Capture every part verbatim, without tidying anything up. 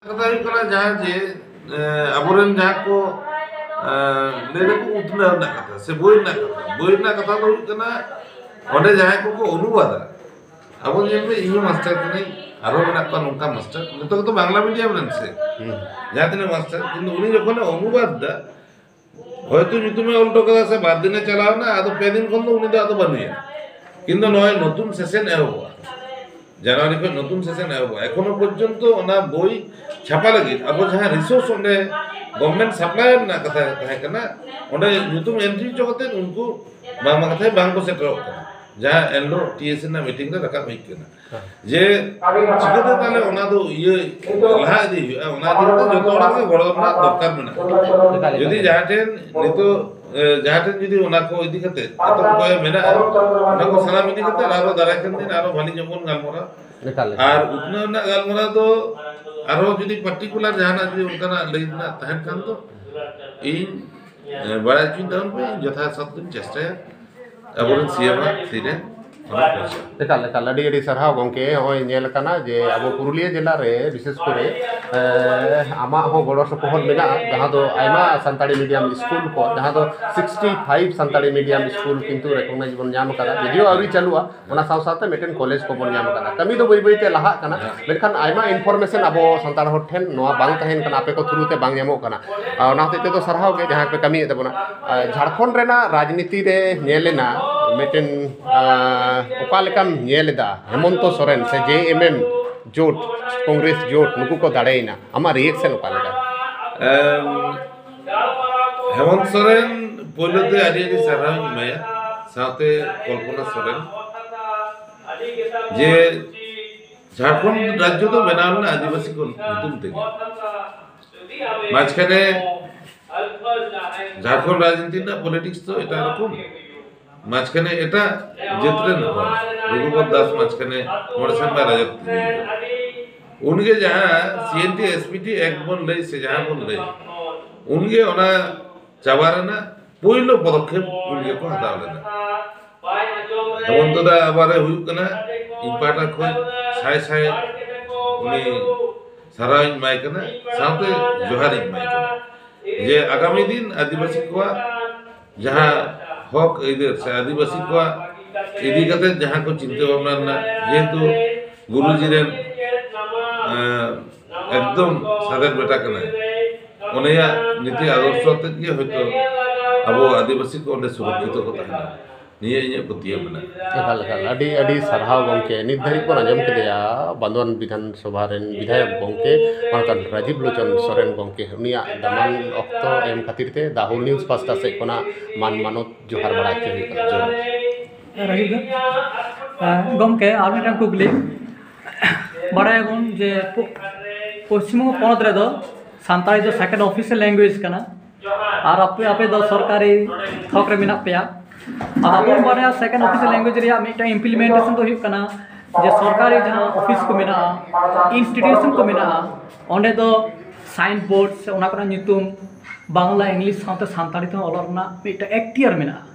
ᱠᱟᱛᱷᱟ ᱦᱩᱭᱩᱜ ᱠᱟᱱᱟ, ᱡᱟᱦᱟᱸ ᱡᱮ ᱮ, ᱟᱵᱚᱨᱮᱱ ᱡᱟᱦᱟᱸ ᱠᱚ ᱮ, ᱞᱟᱹᱭ ᱫᱟᱠᱚ ᱩᱛᱱᱟᱹᱣ ᱨᱮᱱᱟᱜ ᱠᱟᱛᱷᱟ ᱥᱮ ᱵᱳᱭ ᱨᱮᱱᱟᱜ ᱠᱟᱛᱷᱟ, ᱵᱳᱭ ᱨᱮᱱᱟᱜ ᱠᱟᱛᱷᱟ ᱫᱚ ᱦᱩᱭᱩᱜ ᱠᱟᱱᱟ, ᱚᱸᱰᱮ ᱡᱟᱦᱟᱸᱭ ᱠᱚᱠᱚ ᱚᱱᱩᱵᱟᱫᱟ, ᱟᱵᱚ ᱧᱮᱞ ᱢᱮ, ᱤᱧ ᱦᱚᱸ ᱢᱟᱥᱴᱟᱨ ᱠᱟᱹᱱᱟᱹᱧ, ᱟᱨᱦᱚᱸ ᱢᱮᱱᱟᱜ ᱠᱚᱣᱟ ᱱᱚᱝᱠᱟ ᱢᱟᱥᱴᱟᱨ, ᱡᱚᱛᱚ ᱜᱮᱛᱚ ᱵᱟᱝᱞᱟ ᱢᱤᱰᱤᱭᱟᱢ ᱨᱮᱱ ᱥᱮ, ᱦᱩᱸ᱾ ᱡᱟᱦᱟᱸ ᱛᱤᱱᱟᱹᱜ ᱢᱟᱥᱴᱟᱨ, ᱠᱤᱱᱛᱩ ᱩᱱᱤ ᱡᱚᱠᱷᱚᱱᱮ ᱚᱱᱩᱵᱟᱫ ᱫᱟ, ᱦᱚᱭᱛᱳ ᱧᱩᱛᱩᱢᱮ ᱚᱞ ᱦᱚᱴᱚ ᱠᱟᱫᱟ ᱥᱮ ᱵᱟᱨ ᱫᱤᱱᱮ ᱪᱟᱞᱟᱣ ᱮᱱᱟ, ᱟᱫᱚ ᱯᱮ ᱫᱤᱱ ᱠᱷᱚᱱ ᱫᱚ ᱩᱱᱤ ᱫᱚ ᱟᱫᱚ ᱵᱟᱹᱱᱩᱭᱟ᱾ ᱠᱤᱱᱛᱩ ᱱᱚᱜᱼᱚᱭ ᱱᱚᱛᱩᱱ ᱥᱮᱥᱮᱱ ᱮᱦᱚᱵᱚᱜᱼᱟ, ᱡᱟᱱᱩᱣᱟᱨᱤ ᱠᱷᱚᱱ ᱱᱚᱛᱩᱱ ᱥᱮᱥᱮᱱ ᱮᱦᱚᱵᱚᱜᱼᱟ᱾ ᱮᱠᱷᱚᱱᱳ ᱯᱚᱨᱡᱚᱱᱛᱚ ᱚᱱᱟ ᱵᱳᱭ ᱪᱷᱟᱯᱟ ᱞᱟᱹᱜᱤᱫ ᱟᱵᱚ ᱡᱟᱦᱟᱸ ᱨᱤᱥᱳᱨᱥ ᱚᱸᱰᱮ ᱜᱚᱵᱷᱢᱮᱱᱴ ᱥᱟᱯᱞᱟᱭ ᱨᱮᱱᱟᱜ ᱠᱟᱛᱷᱟ ᱛᱟᱦᱮᱸ ᱠᱟᱱᱟ, ᱚᱸᱰᱮ ᱧᱩᱛᱩᱢ ᱮᱱᱴᱨᱤ ᱦᱚᱪᱚ ᱠᱟᱛᱮ ᱩᱱᱠᱩ ᱵᱟᱝᱢᱟ ᱠᱟᱛᱷᱟ ᱵᱟᱝ ᱠᱚ ᱥᱮᱴᱮᱨᱚᱜ ᱠᱟᱱᱟ, ᱡᱟᱦᱟᱸ ᱮᱱᱦᱤᱞᱳᱜ ᱴᱤ ᱮᱥ ᱨᱮᱱᱟᱜ ᱢᱤᱴᱤᱝ ᱨᱮ ᱨᱟᱠᱟᱵ ᱦᱩᱭ ᱠᱟᱱᱟ᱾ ᱦᱮᱸ᱾ ᱡᱮ ᱪᱤᱠᱟᱹᱛᱮ ᱛᱟᱦᱞᱮ ᱚᱱᱟ ᱫᱚ ᱤᱭᱟᱹ ᱞᱟᱦᱟ ᱤᱫᱤ ᱦᱩᱭᱩᱜᱼᱟ, ᱚᱱᱟ ᱤᱫᱤ ᱠᱟᱛᱮ ᱡᱚᱛᱚ ᱦᱚᱲᱟᱜ ᱜᱮ ᱜᱚᱲᱚ ᱨᱮᱱᱟᱜ ᱫᱚᱨᱠᱟᱨ ᱢᱮᱱᱟᱜᱼᱟ᱾ ᱮᱠᱟᱞ, ᱮᱠᱟᱞ᱾ ᱡᱩᱫᱤ ᱡᱟᱦᱟᱸ ᱴᱷᱮᱱ ᱱᱤᱛᱚᱜ, ᱮ, ᱡᱟᱦᱟᱸ ᱴᱷᱮᱱ ᱡᱩᱫᱤ ᱚᱱᱟ ᱠᱚ ᱤᱫᱤ ᱠᱟᱛᱮ ᱮᱛᱚᱢ ᱠᱚᱭ ᱢᱮᱱᱟᱜᱼᱟ, ᱚᱱᱟ ᱠᱚ ᱥᱟᱱᱟᱢ ᱤᱫᱤ ᱠᱟᱛᱮ ᱟᱨᱚ ᱫᱟᱨᱟᱭ ᱠᱟᱱ ᱫᱤᱱ ᱟᱨᱚ ᱵᱷᱟᱞᱤ ᱧᱚᱜ ᱵᱚᱱ ᱜᱟᱞᱢᱟᱨᱟᱣᱟ᱾ ᱮᱠᱟᱞ, ᱮᱠᱟᱞ᱾ ᱟᱨ ᱩᱛᱱᱟᱹᱣ ᱨᱮᱱᱟᱜ ᱜᱟᱞᱢᱟᱨᱟᱣ ᱫᱚ ᱟᱨᱚ ᱡᱩᱫᱤ ᱯᱟᱨᱴᱤᱠᱩᱞᱟᱨ ᱡᱟᱦᱟᱱᱟᱜ ᱡᱩᱫᱤ ᱚᱱᱠᱟᱱᱟᱜ ᱞᱟᱹᱭ ᱨᱮᱱᱟᱜ ᱛᱟᱦᱮᱱ ᱠᱷᱟᱱ ᱫᱚ ᱤᱧ, ᱮ, ᱵᱟᱲᱟᱭ ᱦᱚᱪᱚᱧ ᱛᱟᱵᱚᱱ ᱯᱮ, ᱤᱧ ᱡᱚᱛᱷᱟᱥᱟᱛ ᱫᱚᱧ ᱪᱮᱥᱴᱟᱭᱟ ᱟᱵᱚᱨᱮᱱ ᱥᱤ ᱮᱢ ᱟᱜ ᱛᱤᱨᱮ ᱚᱱᱟ ᱯᱚᱭᱥᱟ᱾ ᱮᱠᱟᱞ, ᱮᱠᱟᱞ, ᱟᱹᱰᱤ, ᱟᱹᱰᱤ ᱥᱟᱨᱦᱟᱣ ᱜᱚᱢᱠᱮ᱾ ᱱᱚᱜᱼᱚᱭ ᱧᱮᱞ ᱟᱠᱟᱱᱟ ᱡᱮ ᱟᱵᱚ ᱯᱩᱨᱩᱞᱤᱭᱟᱹ ᱡᱮᱞᱟ ᱨᱮ ᱵᱤᱥᱮᱥ ᱠᱚᱨᱮ, ᱮ, ᱟᱢᱟᱜ ᱦᱚᱸ ᱜᱚᱲᱚ ᱥᱚᱯᱚᱦᱚᱫ ᱢᱮᱱᱟᱜᱼᱟ, ᱡᱟᱦᱟᱸ ᱫᱚ ᱟᱭᱢᱟ ᱥᱟᱱᱛᱟᱲᱤ ᱢᱤᱰᱤᱭᱟᱢ ᱥᱠᱩᱞ ᱠᱚ, ᱡᱟᱦᱟᱸ ᱫᱚ sixty five Santali medium school ᱠᱤᱱᱛᱩ ᱨᱮᱠᱚᱜᱱᱟᱭᱤᱡᱽ ᱵᱚᱱ ᱧᱟᱢ ᱟᱠᱟᱫᱟ, ᱡᱩᱫᱤᱭᱳ ᱟᱹᱣᱨᱤ ᱪᱟᱹᱞᱩᱜᱼᱟ, ᱚᱱᱟ ᱥᱟᱶ ᱥᱟᱶᱛᱮ ᱢᱤᱫᱴᱮᱱ ᱠᱚᱞᱮᱡᱽ ᱠᱚᱵᱚᱱ ᱧᱟᱢ ᱟᱠᱟᱫᱟ᱾ ᱠᱟᱹᱢᱤ ᱫᱚ ᱵᱟᱹᱭ ᱵᱟᱹᱭ ᱛᱮ ᱞᱟᱦᱟᱜ ᱠᱟᱱᱟ, ᱦᱮᱸ᱾ ᱢᱮᱱᱠᱷᱟᱱ ᱟᱭᱢᱟ ᱤᱱᱯᱷᱚᱨᱢᱮᱥᱚᱱ ᱟᱵᱚ ᱥᱟᱱᱛᱟᱲ ᱦᱚᱲ ᱴᱷᱮᱱ ᱱᱚᱣᱟ ᱵᱟᱝ ᱛᱟᱦᱮᱱ ᱠᱟᱱᱟ, ᱟᱯᱮ ᱠᱚ ᱛᱷᱨᱩ ᱛᱮ ᱵᱟᱝ ᱧᱟᱢᱚᱜ ᱠᱟᱱᱟ᱾ ᱟᱨ ᱚᱱᱟ ᱦᱚᱛᱮᱡ ᱛᱮᱫᱚ ᱥᱟᱨᱦᱟᱣ ᱜᱮ ᱡᱟᱦᱟᱸ ᱯᱮ ᱠᱟᱹᱢᱤᱭᱮᱫ ᱛᱟᱵᱚᱱᱟ᱾ ᱟᱨ ᱡᱷᱟᱲᱠᱷᱚᱸᱰ ᱨᱮᱱᱟᱜ ᱨᱟᱡᱽᱱᱤᱛᱤ ᱨᱮ ᱧᱮᱞ ᱮᱱᱟ ᱢᱤᱫᱴᱮᱱ, ᱟᱨ, ᱚᱠᱟ ᱞᱮᱠᱟᱢ ᱧᱮᱞ ᱮᱫᱟ ᱦᱮᱢᱚᱱᱛᱚ ᱥᱚᱨᱮᱱ ᱥᱮ ᱡᱮ ᱮᱢ ᱮᱢ ᱡᱳᱴ, ᱠᱚᱝᱜᱨᱮᱥ ᱡᱳᱴ, ᱱᱩᱠᱩ ᱠᱚ ᱫᱟᱲᱮᱭᱮᱱᱟ, ᱟᱢᱟᱜ ᱨᱤᱭᱮᱠᱥᱚᱱ ᱚᱠᱟ ᱞᱮᱠᱟ? ᱮᱢ, ᱦᱮᱢᱚᱱᱛ ᱥᱚᱨᱮᱱ ᱯᱳᱭᱞᱳ ᱛᱮ ᱟᱹᱰᱤ ᱟᱹᱰᱤ ᱥᱟᱨᱦᱟᱣ ᱤᱧ ᱮᱢᱟᱭᱟ, ᱥᱟᱶᱛᱮ ᱠᱚᱞᱯᱚᱱᱟ ᱥᱚᱨᱮᱱ, ᱡᱮ ᱡᱷᱟᱲᱠᱷᱚᱸᱰ ᱨᱟᱡᱽᱡᱚ ᱫᱚ ᱵᱮᱱᱟᱣ ᱞᱮᱱᱟ ᱟᱹᱫᱤᱵᱟᱹᱥᱤ ᱠᱚ ᱧᱩᱛᱩᱢ ᱛᱮᱜᱮ᱾ ᱢᱟঝখানে ᱡᱷᱟᱲᱠᱷᱚᱸᱰ ᱨᱟᱡᱽᱱᱤᱛᱤ ᱨᱮᱱᱟᱜ ᱯᱚᱞᱤᱴᱤᱠᱥ ᱫᱚ ᱮᱴᱟᱜ ᱨᱚᱠᱚᱢ, ᱢᱟঝখানে ᱮᱴᱟᱜ ᱡᱟᱹᱛ ᱨᱮᱱ ᱦᱚᱲ, ᱨᱚᱜᱷᱩᱯᱚᱛ ᱫᱟᱥ ᱢᱟঝখানে ᱢᱚᱬᱮ ᱥᱮᱨᱢᱟ ᱨᱟᱡᱚᱛ ᱛᱤᱸᱜᱩ ᱠᱮᱫᱟ᱾ ᱩᱱᱜᱮ ᱡᱟᱦᱟᱸ C N T S P T act ᱵᱚᱱ ᱞᱟᱹᱭ ᱥᱮ ᱡᱟᱦᱟᱸ ᱵᱚᱱ ᱞᱟᱹᱭ, ᱩᱱᱜᱮ ᱚᱱᱟ ᱪᱟᱵᱟ ᱨᱮᱱᱟᱜ ᱯᱳᱭᱞᱳ ᱯᱚᱫᱚᱠᱷᱮᱯ ᱩᱱᱜᱮ ᱠᱚ ᱦᱟᱛᱟᱣ ᱞᱮᱫᱟ᱾ ᱦᱮᱢᱚᱱᱛᱚ ᱫᱟ ᱟᱵᱟᱨᱮ ᱦᱩᱭᱩᱜ ᱠᱟᱱᱟ, ᱤᱧ ᱯᱟᱦᱴᱟ ᱠᱷᱚᱱ ᱥᱟᱭ ᱥᱟᱭ ᱩᱱᱤ ᱥᱟᱨᱦᱟᱣᱤᱧ ᱮᱢᱟᱭ ᱠᱟᱱᱟ, ᱥᱟᱶᱛᱮ ᱡᱚᱦᱟᱨᱤᱧ ᱮᱢᱟᱭ ᱠᱟᱱᱟ ᱡᱮ ᱟᱜᱟᱢᱤ ᱫᱤᱱ ᱟᱹᱫᱤᱵᱟᱹᱥᱤ ᱠᱚᱣᱟᱜ ᱡᱟᱦᱟᱸ ᱦᱚᱠ ᱟᱹᱭᱫᱟᱹᱨ ᱥᱮ ᱟᱹᱫᱤᱵᱟᱹᱥᱤ ᱠᱚᱣᱟᱜ ᱤᱫᱤ ᱠᱟᱛᱮ ᱡᱟᱦᱟᱸ ᱠᱚ ᱪᱤᱱᱛᱟᱹ ᱵᱷᱟᱵᱽᱱᱟ ᱨᱮᱱᱟᱜ, ᱡᱮᱦᱮᱛᱩ ᱜᱩᱨᱩᱡᱤ ᱨᱮᱱ, ᱮᱸ, ᱮᱠᱫᱚᱢ ᱥᱟᱫᱮᱨ ᱵᱮᱴᱟ ᱠᱟᱱᱟᱭ, ᱩᱱᱤᱭᱟᱜ ᱱᱤᱛᱤ ᱟᱫᱚᱨᱥᱚ ᱟᱛᱮᱫ ᱜᱮ ᱦᱚᱭᱛᱳ ᱟᱵᱚ ᱟᱹᱫᱤᱵᱟᱹᱥᱤ ᱠᱚ ᱚᱸᱰᱮ ᱥᱩᱨᱚᱠᱠᱷᱤᱛᱚ ᱠᱚ ᱛᱟᱦᱮᱱᱟ, ᱱᱤᱭᱟᱹ ᱤᱧᱟᱹᱜ ᱯᱟᱹᱛᱭᱟᱹᱣ ᱢᱮᱱᱟᱜᱼᱟ᱾ ᱮᱠᱟᱞ, ᱮᱠᱟᱞ᱾ ᱟᱹᱰᱤ, ᱟᱹᱰᱤ ᱥᱟᱨᱦᱟᱣ ᱜᱚᱢᱠᱮ᱾ ᱱᱤᱛ ᱫᱷᱟᱹᱨᱤᱡ ᱵᱚᱱ ᱟᱸᱡᱚᱢ ᱠᱮᱫᱮᱭᱟ ᱵᱟᱸᱫᱣᱟᱱ ᱵᱤᱫᱷᱟᱱ ᱥᱚᱵᱷᱟ ᱨᱮᱱ ᱵᱤᱫᱷᱟᱭᱚᱠ ᱜᱚᱢᱠᱮ ᱢᱟᱱᱚᱛᱟᱱ ᱨᱟᱡᱤᱵᱽ ᱞᱳᱪᱚᱱ ᱥᱚᱨᱮᱱ ᱜᱚᱢᱠᱮ, ᱩᱱᱤᱭᱟᱜ ᱫᱟᱢᱟᱱ ᱚᱠᱛᱚ ᱮᱢ ᱠᱷᱟᱹᱛᱤᱨ ᱛᱮ ᱫᱟ ᱦᱳᱞ ᱱᱤᱭᱩᱡᱽ ᱯᱟᱥᱴᱟ ᱥᱮᱫ ᱠᱷᱚᱱᱟᱜ ᱢᱟᱱ ᱢᱟᱱᱚᱛ ᱡᱚᱦᱟᱨ ᱵᱟᱲᱟ ᱦᱚᱪᱚ ᱦᱩᱭᱩᱜ ᱠᱟᱱᱟ᱾ ᱡᱚᱦᱟᱨ᱾ ᱨᱟᱡᱤᱵᱽ ᱫᱟ, ᱟᱸ, ᱜᱚᱢᱠᱮ, ᱟᱨ ᱢᱤᱫᱴᱟᱝ ᱠᱩᱠᱞᱤ᱾ ᱵᱟᱲᱟᱭᱟᱵᱚᱱ ᱡᱮ ᱯᱚ-, ᱯᱚᱥᱪᱤᱢᱵᱚᱝᱜᱚ ᱯᱚᱱᱚᱛ ᱨᱮᱫᱚ ᱥᱟᱱᱛᱟᱲᱤ ᱫᱚ second official language ᱠᱟᱱᱟ, ᱟᱨ ᱟᱯᱮ, ᱟᱯᱮ ᱫᱚ ᱥᱚᱨᱠᱟᱨᱤ ᱛᱷᱚᱠ ᱨᱮ ᱢᱮᱱᱟᱜ ᱯᱮᱭᱟ᱾ ᱟᱫᱚ ᱟᱵᱚ ᱵᱚᱱ ᱵᱟᱲᱟᱭᱟ second official language ᱨᱮᱭᱟᱜ ᱢᱤᱫᱴᱟᱝ implementation ᱫᱚ ᱦᱩᱭᱩᱜ ᱠᱟᱱᱟ ᱡᱮ ᱥᱚᱨᱠᱟᱨᱤ ᱡᱟᱦᱟᱸ ᱚᱯᱷᱤᱥ ᱠᱚ ᱢᱮᱱᱟᱜᱼᱟ, institution ᱠᱚ ᱢᱮᱱᱟᱜᱼᱟ, ᱚᱸᱰᱮ ᱫᱚ sign board ᱥᱮ ᱚᱱᱟ ᱠᱚᱨᱮᱱᱟᱜ ᱧᱩᱛᱩᱢ ᱵᱟᱝᱞᱟ, ᱤᱝᱞᱤᱥ ᱥᱟᱶᱛᱮ ᱥᱟᱱᱛᱟᱲᱤ ᱛᱮᱦᱚᱸ ᱚᱞᱚᱜ ᱨᱮᱱᱟᱜ ᱢᱤᱫᱴᱟᱝ ᱮᱠᱴᱤᱭᱟᱨ ᱢᱮᱱᱟᱜᱼᱟ᱾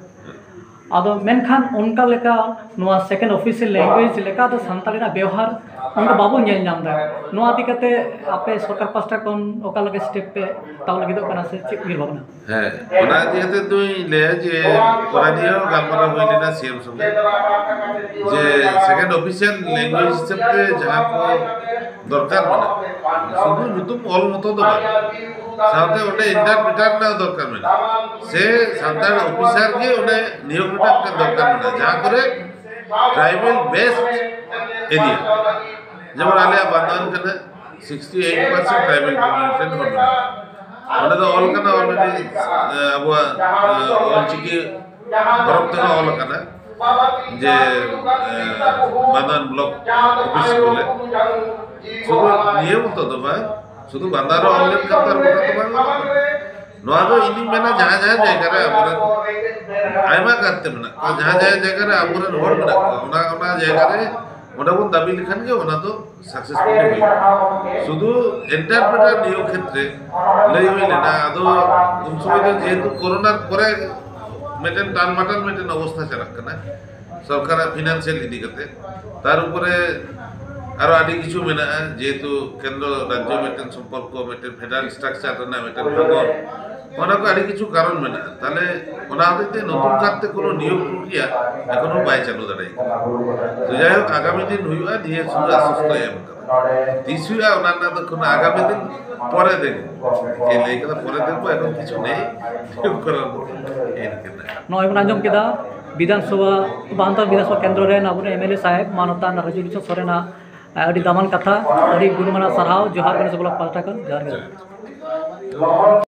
ᱟᱫᱚ ᱢᱮᱱᱠᱷᱟᱱ ᱚᱱᱠᱟ ᱞᱮᱠᱟ ᱱᱚᱣᱟ second official language ᱞᱮᱠᱟ ᱫᱚ ᱥᱟᱱᱛᱟᱲᱤ ᱨᱮᱱᱟᱜ ᱵᱮᱣᱦᱟᱨ ᱚᱱᱠᱟ ᱵᱟᱵᱚᱱ ᱧᱮᱞ ᱧᱟᱢ ᱮᱫᱟ᱾ ᱱᱚᱣᱟ ᱤᱫᱤ ᱠᱟᱛᱮ ᱟᱯᱮ ᱥᱚᱨᱠᱟᱨ ᱯᱟᱥᱴᱟ ᱠᱷᱚᱱ ᱚᱠᱟ ᱞᱮᱠᱟ step ᱯᱮ ᱦᱟᱛᱟᱣ ᱞᱟᱹᱜᱤᱫᱚᱜ ᱠᱟᱱᱟ ᱥᱮ ᱪᱮᱫ ᱩᱭᱦᱟᱹᱨ ᱵᱷᱟᱵᱽᱱᱟ? ᱦᱮᱸ, ᱚᱱᱟ ᱤᱫᱤ ᱠᱟᱛᱮ ᱫᱚᱧ ᱞᱟᱹᱭᱟ ᱡᱮ ᱚᱱᱟ ᱱᱤᱭᱮ ᱦᱚᱸ ᱜᱟᱞᱢᱟᱨᱟᱣ ᱦᱩᱭ ᱞᱮᱱᱟ ᱥᱤ ᱮᱢ ᱥᱚᱸᱜᱮ, ᱡᱮ second official language ᱦᱤᱥᱟᱹᱵ ᱛᱮ ᱡᱟᱦᱟᱸ ᱠᱚ ᱫᱚᱨᱠᱟᱨ ᱢᱮᱱᱟᱜᱼᱟ, ᱥᱩᱫᱷᱩ ᱧᱩᱛᱩᱢ ᱚᱞ ᱢᱚᱛᱚ ᱫᱚ ᱵᱟᱝ, ᱥᱟᱶᱛᱮ ᱚᱸᱰᱮ interpreter ᱨᱮᱱᱟᱜ ᱫᱚᱨᱠᱟᱨ ᱢᱮᱱᱟᱜᱼᱟ, ᱥᱮ ᱥᱟᱱᱛᱟᱲ ᱚᱯᱷᱤᱥᱟᱨ ᱜᱮ ᱚᱸᱰᱮ ᱱᱤᱭᱳᱜᱽ ᱨᱮᱱᱟᱜ ᱢᱤᱫᱴᱟᱝ ᱫᱚᱨᱠᱟᱨ ᱢᱮᱱᱟᱜᱼᱟ, ᱡᱟᱦᱟᱸ ᱠᱚᱨᱮ tribal based area, ᱡᱮᱢᱚᱱ ᱟᱞᱮᱭᱟᱜ ᱵᱟᱱᱫᱳᱣᱟᱱ ᱠᱟᱱᱟ, sixty eight percent tribal community ᱨᱮᱱ ᱦᱚᱲ ᱢᱮᱱᱟᱜ ᱠᱚᱣᱟ᱾ ᱚᱸᱰᱮ ᱫᱚ ᱚᱞ ᱠᱟᱱᱟ already, ᱮ, ᱟᱵᱚᱣᱟᱜ, ᱮ, ᱚᱞᱪᱤᱠᱤ ᱦᱚᱨᱚᱯ ᱛᱮᱦᱚᱸ ᱚᱞ ᱠᱟᱱᱟ ᱡᱮ, ᱮ, ᱵᱟᱱᱫᱳᱣᱟᱱ block office ᱵᱚᱞᱮ᱾ ᱥᱩᱫᱷᱩ ᱱᱤᱭᱟᱹ ᱢᱚᱛᱚ ᱫᱚ ᱵᱟᱝ, ᱥᱩᱫᱷᱩ ᱵᱟᱱᱫᱳᱣᱟᱱ ᱨᱮ ᱚᱞ ᱞᱮᱱᱠᱷᱟᱱ ᱛᱚ ᱟᱨ ᱜᱚᱴᱟ ᱫᱚ ᱵᱟᱝ ᱜᱟᱱᱚᱜᱼᱟ᱾ ᱱᱚᱣᱟ ᱫᱚ ᱤᱧ ᱫᱩᱧ ᱢᱮᱱᱟ, ᱡᱟᱦᱟᱸ ᱡᱟᱦᱟᱸ ᱡᱟᱭᱜᱟ ᱨᱮ ᱟᱵᱚᱨᱮᱱ ᱟᱭᱢᱟ ᱠᱟᱨᱛᱮ ᱢᱮᱱᱟᱜ ᱠᱚᱣᱟ, ᱡᱟᱦᱟᱸ ᱡᱟᱦᱟᱸ ᱡᱟᱭᱜᱟ ᱨᱮ ᱟᱵᱚᱨᱮᱱ ᱦᱚᱲ ᱢᱮᱱᱟᱜ ᱠᱚᱣᱟ, ᱚᱱᱟ, ᱚᱱᱟ ᱡᱟᱭᱜᱟ ᱨᱮ ᱚᱸᱰᱮ ᱵᱚᱱ ᱫᱟᱹᱵᱤ ᱞᱮᱠᱷᱟᱱ ᱜᱮ ᱚᱱᱟ ᱫᱚ successful ᱦᱩᱭᱩᱜᱼᱟ᱾ ᱥᱩᱫᱷᱩ interpreter ᱱᱤᱭᱳᱜᱽ ᱠᱷᱮᱛᱨᱮ ᱞᱟᱹᱭ ᱦᱩᱭ ᱞᱮᱱᱟ, ᱟᱫᱚ ᱩᱱ ᱥᱚᱢᱚᱭ ᱫᱚ ᱡᱮᱦᱮᱛᱩ ᱠᱳᱨᱳᱱᱟᱨ ᱯᱚᱨᱮ ᱢᱤᱫᱴᱮᱱ ᱴᱟᱱ ᱢᱟᱴᱟᱱ ᱢᱤᱫᱴᱮᱱ ᱚᱵᱚᱥᱛᱷᱟ ᱪᱟᱞᱟᱜ ᱠᱟᱱᱟ ᱥᱚᱨᱠᱟᱨᱟᱜ financial ᱤᱫᱤ ᱠᱟᱛᱮ, ᱛᱟᱨ ᱩᱯᱚᱨᱮ ᱟᱨᱚ ᱟᱹᱰᱤ ᱠᱤᱪᱷᱩ ᱢᱮᱱᱟᱜᱼᱟ, ᱡᱮᱦᱮᱛᱩ ᱠᱮᱱᱫᱨᱚ ᱨᱟᱡᱽᱡᱚ ᱢᱤᱫᱴᱮᱱ ᱥᱚᱢᱯᱚᱨᱠᱚ, ᱢᱤᱫᱴᱮᱱ ᱯᱷᱮᱰᱟᱨᱟᱞ ᱥᱴᱨᱟᱠᱪᱟᱨ ᱨᱮᱱᱟᱜ ᱢᱤᱫᱴᱮᱱ ᱵᱷᱟᱸᱜᱚᱲ, ᱚᱱᱟ ᱠᱚ ᱟᱹᱰᱤ ᱠᱤᱪᱷᱩ ᱠᱟᱨᱚᱱ ᱢᱮᱱᱟᱜᱼᱟ᱾ ᱛᱟᱦᱞᱮ ᱚᱱᱟ ᱦᱚᱛᱮᱡ ᱛᱮ ᱱᱚᱛᱩᱱ ᱠᱟᱨᱛᱮ ᱠᱳᱱᱳ ᱱᱤᱭᱚᱢ ᱯᱨᱚᱠᱨᱤᱭᱟ ᱮᱠᱷᱚᱱᱳ ᱵᱟᱭ ᱪᱟᱹᱞᱩ ᱫᱟᱲᱮ ᱠᱟᱱᱟ᱾ ᱛᱚ ᱡᱟᱭᱦᱳᱠ, ᱟᱜᱟᱢᱤ ᱫᱤᱱ ᱦᱩᱭᱩᱜᱼᱟ, ᱱᱤᱭᱟᱹ ᱥᱩᱫᱷᱩ ᱟᱥᱥᱚᱥᱛᱚᱭ ᱮᱢ ᱠᱟᱫᱟ᱾ ᱛᱤᱥ ᱦᱩᱭᱩᱜᱼᱟ ᱚᱱᱟ ᱨᱮᱱᱟᱜ ᱫᱚ ᱠᱳᱱᱳ ᱟᱜᱟᱢᱤ ᱫᱤᱱ ᱯᱚᱨᱮ ᱫᱤᱱ ᱪᱮᱫ ᱞᱟᱹᱭ ᱠᱟᱫᱟ, ᱯᱚᱨᱮ ᱫᱤᱱ ᱫᱚ ᱮᱠᱷᱚᱱ ᱠᱤᱪᱷᱩ ᱱᱮᱭ᱾ ᱱᱚᱜᱼᱚᱭ ᱵᱚᱱ ᱟᱸᱡᱚᱢ ᱠᱮᱫᱟ ᱵᱤᱫᱷᱟᱱ ᱥᱚᱵᱷᱟ, ᱵᱟᱦᱟᱱᱛᱟᱲ ᱵᱤᱫᱷᱟᱱ ᱥᱚᱵᱷᱟ ᱠᱮᱱᱫᱨᱚ ᱨᱮᱱ ᱟᱵᱚᱨᱮᱱ ᱮᱢ ᱮᱞ ᱮ ᱥᱟᱦᱮᱵᱽ ᱢᱟᱱᱚᱛᱟᱱ ᱨᱟᱡᱩ ᱠᱤᱥᱳᱨ ᱥᱚᱨᱮᱱᱟᱜ ᱟᱹᱰᱤ ᱫᱟᱢᱟᱱ ᱠᱟᱛᱷᱟ, ᱟᱹᱰᱤ ᱜᱩᱱᱢᱟᱱᱟᱜ ᱥᱟᱨᱦᱟᱣ᱾ ᱡᱚᱦᱟᱨ ᱜᱚᱱᱮᱥ ᱵᱞᱚᱠ ᱯᱟᱦᱴᱟ ᱠᱷᱚᱱ ᱡᱚᱦᱟᱨ ᱜᱮ᱾